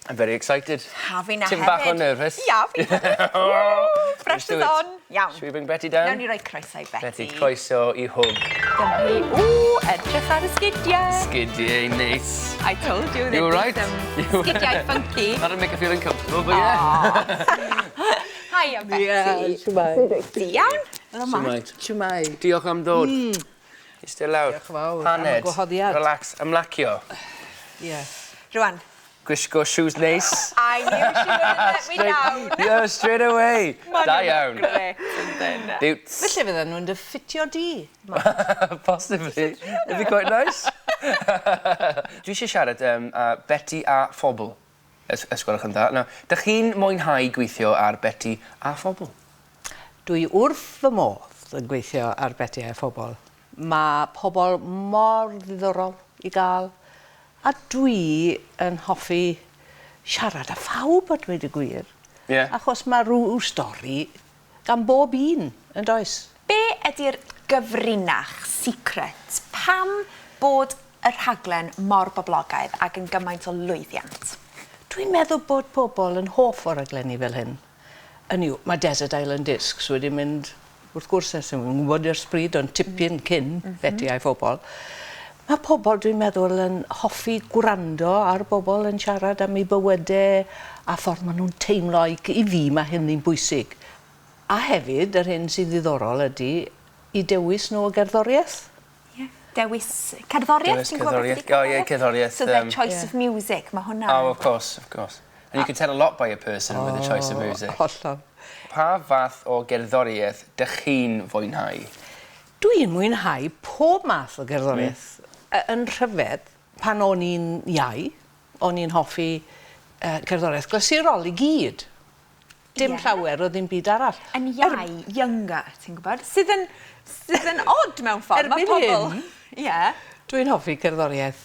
I'm very excited. A finna Tipyn hefyd. bach o nervous. Ia, fi hefyd. Fresh is on. Iawn. Should we bring Betty down? Nawn ni roi croeso i Betty. Betty, croeso i Hwb. Dyma hi. Ww, edrych ar y sgidiau. Sgidiau neis. I told you You there'd all right? be some sgidiau funky. That'll make her feel uncomfortable, but yeah. Hiya, Betty. Yeah, shwmae. Ti iawn? Shwmae. Shwmae. Diolch am ddod. Eistedd lawr. Diolch yn fawr am y Paned. gwahoddiad. Relax, ymlacio. Yeah. Rwan, Gwisgo shoes neis. I knew she wouldn't let me down. Yeah, straight away. Da iawn. Grêt, yndyn. Boots. Felly fydden nhw'n dy ffitio di. Possibly. It'd be quite nice. Dwi eisiau siarad â Betty a Phobl, os gwelwch yn dda. Now, dych chi'n mwynhau gweithio ar Betty a Phobl? Dwi wrth fy modd yn gweithio ar Betty a Phobl. Mae pobl mor ddiddorol i gael, a dwi yn hoffi siarad â phawb a dweud y gwir. Achos mae rhyw stori gan bob un, yn does? Be ydy'r gyfrinach, secret? Pam bod y rhaglen mor boblogaidd ac yn gymaint o lwyddiant? Dwi'n meddwl bod pobl yn hoff o raglenni fel hyn. Hynny yw, mae Desert Island Discs wedi mynd, wrth gwrs, ers yn gwybod ers pryd, ond tipyn cyn Betty a'i Phobl. Mae pobl, dwi'n meddwl, yn hoffi gwrando ar bobl yn siarad am eu bywydau a ffordd maen nhw'n teimlo. I fi, mae hynny'n bwysig. A hefyd, yr hyn sy'n ddiddorol ydy i dewis nhw o gerddoriaeth. Yeah. Dewis cerddoriaeth? Dewis Ti'n gwybod beth cerddoriaeth. ydi Oh, ie, cerddoriaeth, So their choice of music, mae hwnna. Oh, of course, of course. And you can tell a lot by a person with the choice of music. Hollol. Pa fath o gerddoriaeth dych chi'n fwynhau? Dwi'n mwynhau pob math o gerddoriaeth. Yn rhyfedd, pan o'n i'n iau, o'n i'n hoffi cerddoriaeth glasurol i gyd. Dim llawer o ddim byd arall. Yn iau, younger, ti'n gwybod? Sydd yn odd mewn ffordd. Mae Erbyn pobl hyn, dwi'n hoffi cerddoriaeth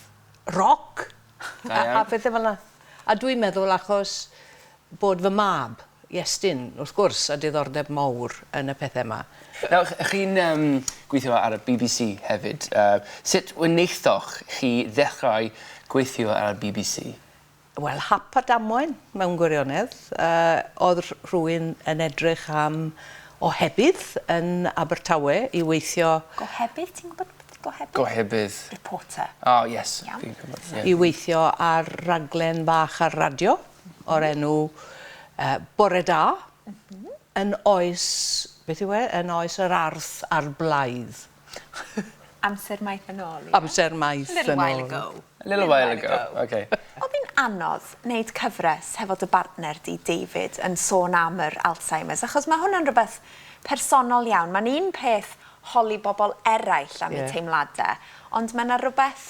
rock Da a iawn. pethau fel 'na. A dwi'n meddwl achos bod fy mab, Iestyn, wrth gwrs, a diddordeb mawr yn y pethau yma. Nawr, chi'n gweithio ar y BBC hefyd. Sut wnaethoch chi ddechrau gweithio ar y BBC? Wel, hap a damwain mewn gwirionedd. Oedd rhywun yn edrych am ohebydd yn Abertawe i weithio Gohebydd, ti'n gwybod beth ydi gohebydd? Gohebydd. Reporter. Oh, yes. Iawn. Fi'n gwybod, ie. I weithio ar raglen bach ar radio o'r enw Bore Da yn oes, beth yw e? Yn oes yr arth a'r blaidd. Amser maith yn ôl, ie? Amser maith A little yn while ôl. ago. A little while ago, okay. Oedd hi'n anodd wneud cyfres hefo dy bartner di, David, yn sôn am yr Alzheimer's, achos mae hwnna'n rhywbeth personol iawn. Mae'n un peth holi bobl eraill am eu teimladau, ond mae yna rhywbeth,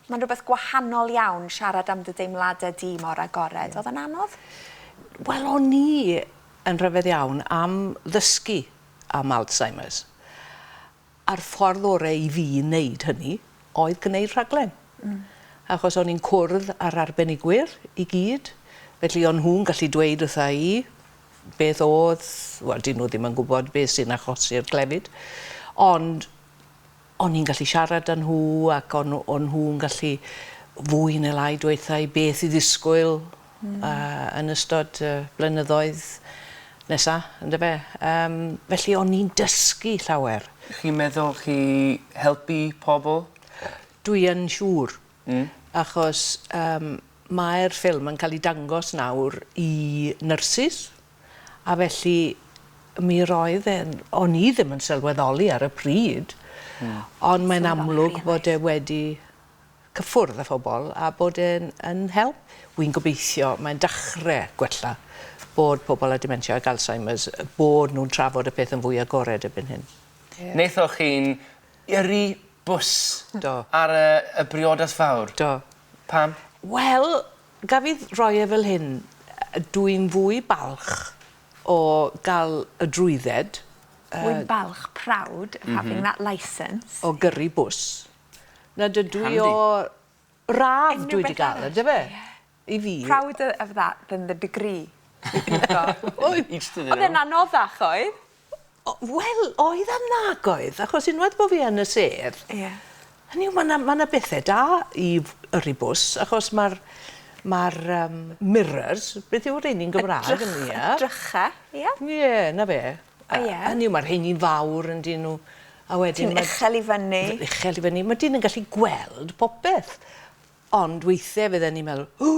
mae'n rhywbeth gwahanol iawn siarad am dy deimladau di mor agored. Oedd yn anodd? Wel, o'n i yn rhyfedd iawn am ddysgu am Alzheimer's. A'r ffordd orau i fi wneud hynny oedd gwneud rhaglen. Achos o'n i'n cwrdd â'r arbenigwyr i gyd, felly o'n nhw'n gallu dweud wrtha i beth oedd, wel, dyn nhw ddim yn gwybod beth sy'n achosi'r clefyd, ond o'n i'n gallu siarad â nhw ac o'n nhw'n gallu fwy neu lai dweutha i beth i ddisgwyl yn ystod blynyddoedd nesa, yndyfe? Felly o'n i'n dysgu llawer. Chi'n meddwl chi helpu pobl? Dwi yn siŵr, achos mae'r ffilm yn cael ei dangos nawr i nyrsys, a felly mi roedd e'n, o'n i ddim yn sylweddoli ar y pryd, ond mae'n amlwg bod e wedi cyffwrdd â phobl a bod e'n yn help. Wy'n gobeithio mae'n dechrau gwella bod pobl â dementia ac Alzheimer's, bod nhw'n trafod y peth yn fwy agored erbyn hyn. Wnaethoch chi'n yrru bws Do. ar y briodas fawr? Do. Pam? Wel, gaf i roi e fel hyn, dwi'n fwy balch o gael y drwydded Fwy balch, proud of having that licence. O gyrru bws na dydw i Handy. o radd Unrhyw dwi wedi beth gael, arall. yndyfe? I fi. Prouder of that than the degree that you've got. Each to their Oedd e'n own. anoddach, oedd? Wel, oedd a nag oedd, achos unwaith bod fi yn y sedd, hynny yw, mae yna ma bethau da i yrru bws, achos mae'r Mae'r um, mirrors, beth yw'r rheini'n Gymraeg yn ie? Drychau, ie? Ie, na fe. O, ie. Hynny yw, mae'r rheini'n fawr yn dyn nhw. A wedyn... Ti'n uchel i fyny. Uchel i fyny. Mae dyn yn gallu gweld popeth. Ond weithiau fydden ni'n meddwl, o,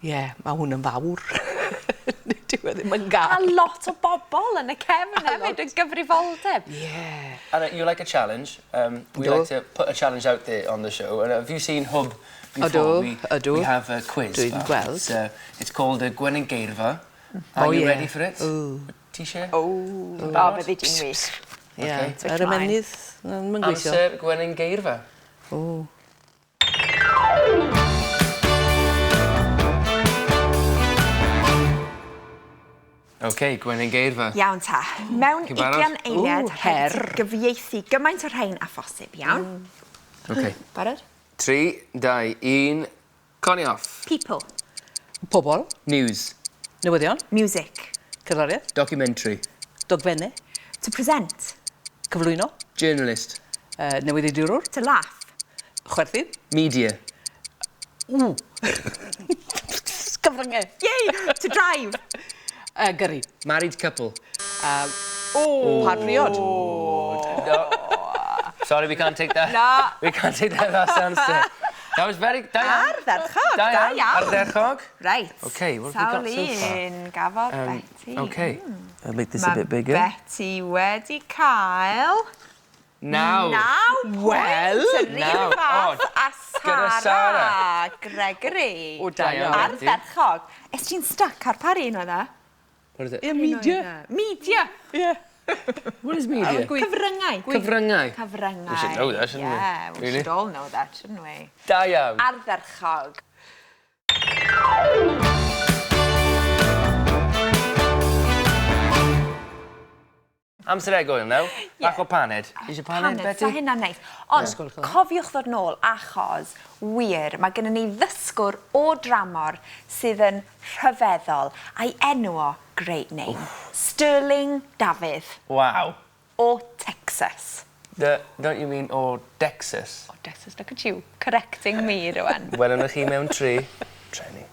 ie, yeah, mae hwn yn fawr. Dyw e ddim yn A gael. lot o bobl yn y cefn hefyd, yn gyfrifoldeb. Ie. And you like a challenge. We Ydw. like to put a challenge out there on the show. And have you seen Hwb before? Ydw, ydw. We have a quiz. Dwi'n bach. gweld. It's called y Gwenyn Geirfa. Are Oh, you yeah. ready for it? Ti eisiau? O, o, byddi di'n wych. Ie. Okay. Yr ymennydd, mae'n gweithio. Amser Gwenyn Geirfa. O. OK, Gwenyn Geirfa. Iawn ta. Mewn Chi'n barod? 20 eiliad, Ww, her. rhaid i ti gyfieithu gymaint o'r rhain a phosib, iawn? OK. Barod? 3, 2, 1, Connie off. People, Pobol, News. newyddion, music, cerddoriaeth, Documentary. dogfennau, to present, cyflwyno, Journalist. newyddiadurwr, to laugh, chwerthin. Media. Ww. Cyfryngau. yay, to drive. Gyrru. Married couple. O. Par priod. No. Sorry, we can't take that. Na. We can't take that last answer. That was very... Da iawn. Ardderchog, Da da iawn. iawn. Ardderchog. Right. Okay, what have we got so far? Sawl un gafodd Betty. Okay. I'll make this Mae a bit bigger. Betty wedi cael Naw. naw pwynt. Wel, Yr un naw. fath O, a gyda Sara Sara. Gregory. O, da iawn, Betty. Ardderchog. Es ti'n stuck ar par un oedd e? What is it? Ie, media. Media. Ie. What is media? Cyfryngau. Cyfryngau. Cyfryngau. We should know that, shouldn't we? Yeah, we Really? should all know that, shouldn't we? Da iawn. Ardderchog. Amser egwyl nawr. Bach o paned. Eisiau paned, Paned, Betty? sa hynna'n neis. Ond Ysgol chwarae. cofiwch ddod nôl achos wir, mae gennym ni ddysgwr o dramor sydd yn rhyfeddol a'i enw o, great name, Sterling Dafydd Wow. o Texas. The, don't you mean o Dexys? O Texas, look at you, correcting me rwan. Welwn chi mewn tri. Treni.